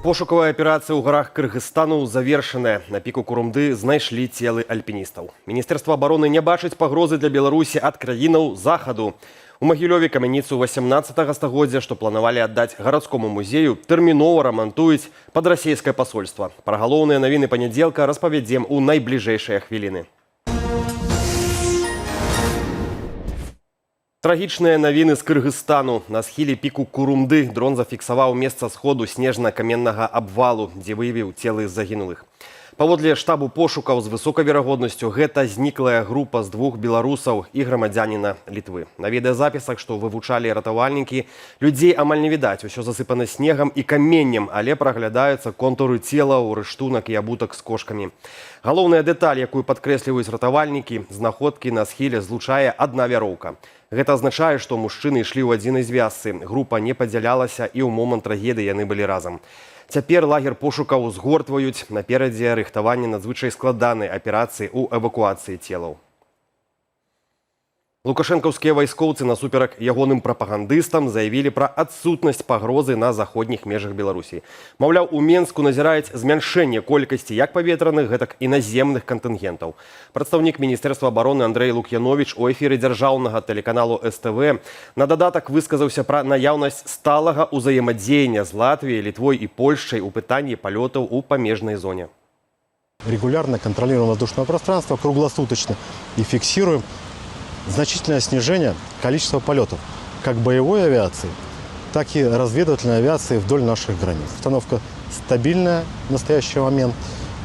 Пошукавая аперацыя ў гарах Кыргызстану завершаная. На піку Курумды знайшлі целы альпіністаў. Міністэрства абароны не бачыць пагрозы для Беларусі ад краінаў Захаду. У Магілёве камяніцу 18 стагоддзя, што планавалі аддаць гарадскому музею, тэрмінова рамантуюць пад расійскае пасольства. Пра галоўныя навіны панядзелка распавядзем у найбліжэйшыя хвіліны. Трагічныя навіны з Кыргызстану. На схіле піку Курумды дрон зафіксаваў месца сходу снежна-каменнага абвалу, дзе выявіў целы загінулых. Паводле штабу пошукаў, з высокай верагоднасцю гэта зніклая група з двух беларусаў і грамадзяніна Літвы. На відэазапісах, што вывучалі ратавальнікі, людзей амаль не відаць, усё засыпана снегам і каменнем, але праглядаюцца контуры целаў, рыштунак і абутак з кошкамі. Галоўная дэталь, якую падкрэсліваюць ратавальнікі: знаходкі на схіле злучае адна вяроўка. Гэта азначае, што мужчыны ішлі ў адзінай звязцы. Група не падзялялася, і ў момант трагедыі яны былі разам. Цяпер лагер пошукаў згортваюць. Наперадзе рыхтаванне надзвычай складанай аперацыі ў эвакуацыі целаў. Лукашэнкаўскія вайскоўцы насуперак ягоным прапагандыстам заявілі пра адсутнасць пагрозы на заходніх межах Беларусі. Маўляў, у Менску назіраюць змяншэнне колькасці як паветраных, гэтак і наземных кантынгентаў. Прадстаўнік Міністэрства абароны Андрэй Лук'яновіч у эфіры дзяржаўнага тэлеканалу СТВ на дадатак высказаўся пра наяўнасць сталага ўзаемадзеяння з Латвіяй, Літвой і Польшчай у пытанні палётаў у памежнай зоне. Регулярно контролируем воздушное пространство круглосуточно и фиксируем значительное снижение количества полетов как боевой авиации, так и разведывательной авиации вдоль наших границ. Обстановка стабильная в настоящий момент,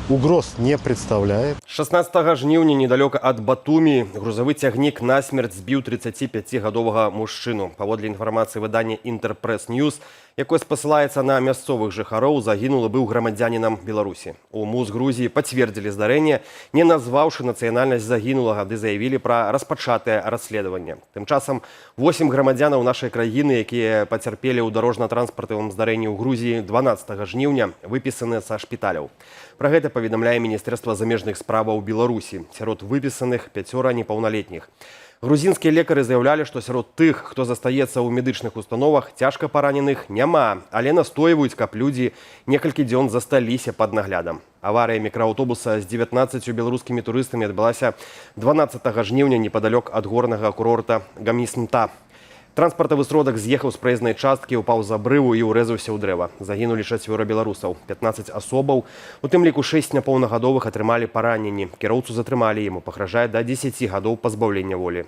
угроз не представляет. 16 жніўня недалёка ад Батумі грузавы цягнік насмерць збіў 35-гадовага мужчыну. Паводле інфармацыі выдання «Інтэрпрэс Ньюс», якое спасылаецца на мясцовых жыхароў, загінулы быў грамадзянінам Беларусі. У МУС Грузіі пацвердзілі здарэнне, не назваўшы нацыянальнасць загінулага, ды заявілі пра распачатае расследаванне. Тым часам восем грамадзянаў нашай краіны, якія пацярпелі ў дарожна-транспартавым здарэнні ў Грузіі 12 жніўня, выпісаны са шпіталяў. Пра гэта паведамляе Міністэрства замежных справаў Беларусі. Сярод выпісаных пяцёра непаўналетніх. Грузінскія лекары заяўлялі, што сярод тых, хто застаецца ў медычных установах, цяжка параненых няма, але настойваюць, каб людзі некалькі дзён засталіся пад наглядам. Аварыя мікрааўтобуса з 19 беларускімі турыстамі адбылася 12 жніўня непадалёк ад горнага курорта Гамісмта. Транспартавы сродак з'ехаў з праезнай часткі, упаў з абрыву і ўрэзаўся ў дрэва. Загінулі чацвёра беларусаў, 15 асобаў, у тым ліку 6 няпоўнагадовых, атрымалі параненні. Кіроўцу затрымалі, яму пагражае да 10 гадоў пазбаўлення волі.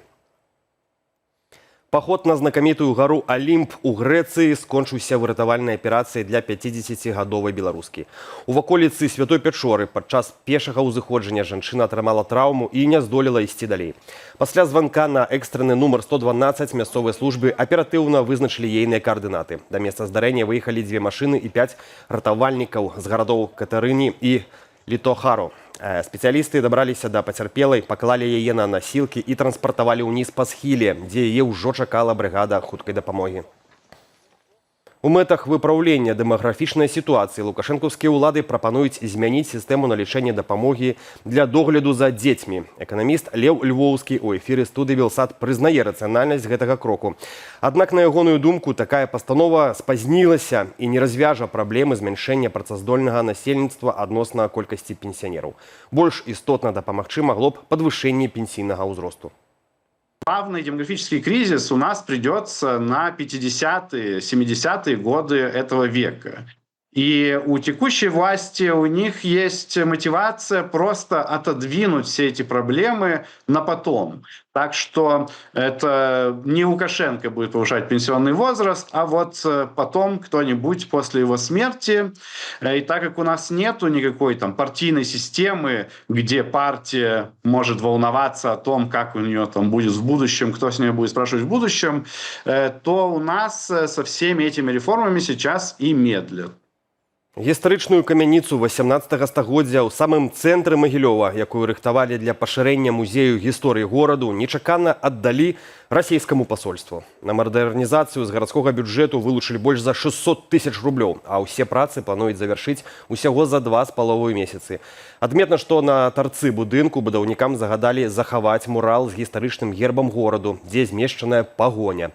Паход на знакамітую гару Алімп у Грэцыі скончыўся выратавальнай аперацыяй для 50-гадовай беларускі. У ваколіцы Святой Пячоры падчас пешага ўзыходжання жанчына атрымала траўму і не здолела ісці далей. Пасля званка на экстраны нумар 112 мясцовыя службы аператыўна вызначылі ейныя каардынаты. Да месца здарэння выехалі дзве машыны і пяць ратавальнікаў з гарадоў Катарыні і Літохаро. Спецыялісты дабраліся да пацярпелай, паклалі яе на насілкі і транспартавалі ўніз па схіле, дзе яе ўжо чакала брыгада хуткай дапамогі. У мэтах выпраўлення дэмаграфічнай сітуацыі лукашэнкаўскія ўлады прапануюць змяніць сістэму налічэння дапамогі для догляду за дзецьмі. Эканаміст Леў Львоўскі ў эфіры студыі «Белсат» прызнае рацыянальнасць гэтага кроку. Аднак, на ягоную думку, такая пастанова спазнілася і не развяжа праблемы змяншэння працаздольнага насельніцтва адносна колькасці пенсіянераў. Больш істотна дапамагчы магло б падвышэнне пенсійнага ўзросту. Главный демографический кризис у нас придется на 50-е, 70-е годы этого века. И у текущей власти, у них есть мотивация просто отодвинуть все эти проблемы на потом. Так что это не Лукашенко будет повышать пенсионный возраст, а вот потом кто-нибудь после его смерти. И так как у нас нету никакой там партийной системы, где партия может волноваться о том, как у нее там будет в будущем, кто с нее будет спрашивать в будущем, то у нас со всеми этими реформами сейчас и медлят. Гістарычную камяніцу 18 стагоддзя ў самым цэнтры Магілёва, якую рыхтавалі для пашырэння музею гісторыі гораду, нечакана аддалі расійскаму пасольству. На мадэрнізацыю з гарадскога бюджэту вылучылі больш за 600 тысяч рублёў, а ўсе працы плануюць завяршыць усяго за 2,5 месяцы. Адметна, што на тарцы будынку будаўнікам загадалі захаваць мурал з гістарычным гербам гораду, дзе змешчаная пагоня.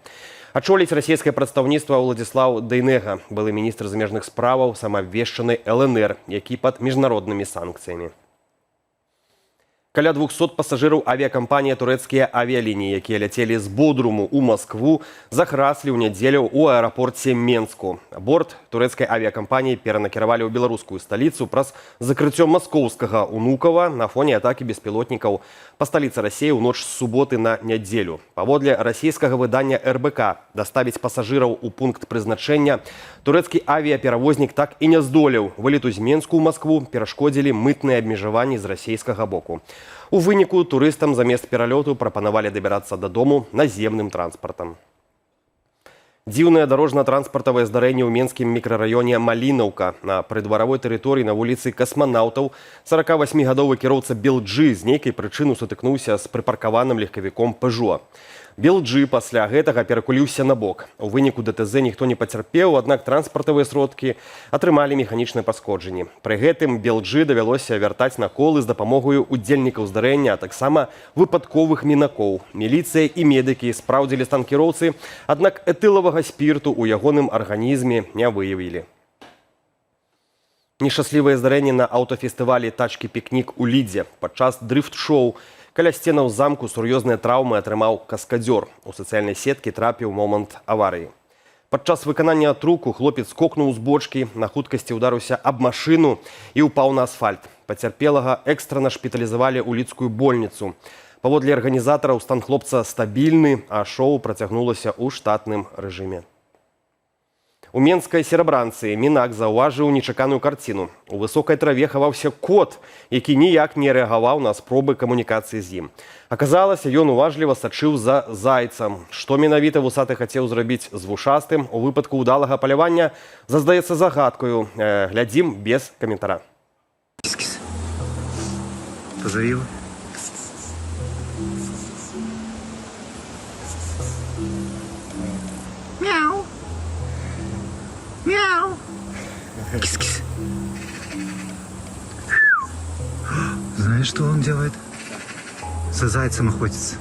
Ачоліць расійскае прадстаўніцтва Уладзіслаў Дайнега, былы міністр замежных справаў самаабвешчанай ЛНР, які пад міжнароднымі санкцыямі. Каля 200 пасажыраў авіякампаніі «Турэцкія авіялініі», якія ляцелі з Бодруму ў Маскву, захраслі ў нядзелю ў аэрапорце Менску. Борт турэцкай авіякампаніі перанакіравалі ў беларускую сталіцу праз закрыццё маскоўскага Унукава на фоне атакі беспілотнікаў па сталіцы Расіі ў ноч з суботы на нядзелю. Паводле расійскага выдання РБК, даставіць пасажыраў у пункт прызначэння турэцкі авіяперавознік так і не здолеў. Вылету з Менску ў Маскву перашкодзілі мытныя абмежаванні з расійскага боку. У выніку турыстам замест пералёту прапанавалі дабірацца дадому наземным транспартам. Дзіўнае дарожна-транспартавае здарэнне ў менскім мікрараёне Малінаўка. На прыдваравой тэрыторыі на вуліцы Касманаўтаў 48-гадовы кіроўца Белджы з нейкай прычыны сутыкнуўся з прыпаркаваным легкавіком Пэжо. Белджы пасля гэтага перакуліўся на бок. У выніку ДТЗ ніхто не пацярпеў, аднак транспартавыя сродкі атрымалі механічныя пашкоджанні. Пры гэтым Белджы давялося вяртаць на колы з дапамогаю удзельнікаў здарэння, а таксама выпадковых мінакоў. Міліцыя і медыкі спраўдзілі стан кіроўцы, аднак этылавага спірту ў ягоным арганізме не выявілі. Нешчаслівае здарэнне на аўтафестывалі «Тачкі пікнік» у Лідзе. Падчас дрыфт-шоу каля сценаў замку сур'ёзныя траўмы атрымаў каскадзёр. У сацыяльнай сеткі трапіў момант аварыі. Падчас выканання труку хлопец скокнуў з бочкі, на хуткасці ўдарыўся аб машыну і ўпаў на асфальт. Пацярпелага экстрана шпіталізавалі ў лідскую больніцу. Паводле арганізатараў, стан хлопца стабільны, а шоу працягнулася ў штатным рэжыме. У менскай Серабранцы мінак заўважыў нечаканую карціну. У высокай траве хаваўся кот, які ніяк не рэагаваў на спробы камунікацыі з ім. Аказалася, ён уважліва сачыў за зайцам. Што менавіта вусаты хацеў зрабіць з вушастым у выпадку ўдалага палявання, застаецца загадкаю. Глядзім без каментара. Кис-кис. Позови его. Мяу. Мяу. Кис-кис. Знаешь, что он делает? За зайцем охотится.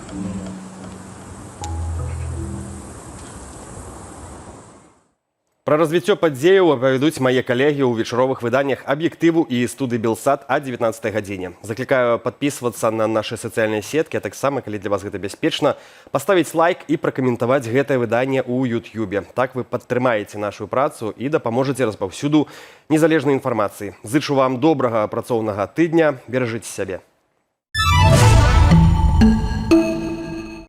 Пра развіццё падзеяў апавядуць мае калегі ў вечаровых выданнях «Аб'ектыву» і студыі «Белсат» а 19 гадзіне. Заклікаю падпісвацца на нашы сацыяльныя сеткі, а таксама, калі для вас гэта бяспечна, паставіць лайк і пракаментаваць гэтае выданне ў Ютубе. Так вы падтрымаеце нашу працу і дапаможаце распаўсюду незалежнай інфармацыі. Зычу вам добрага працоўнага тыдня, беражыце сябе.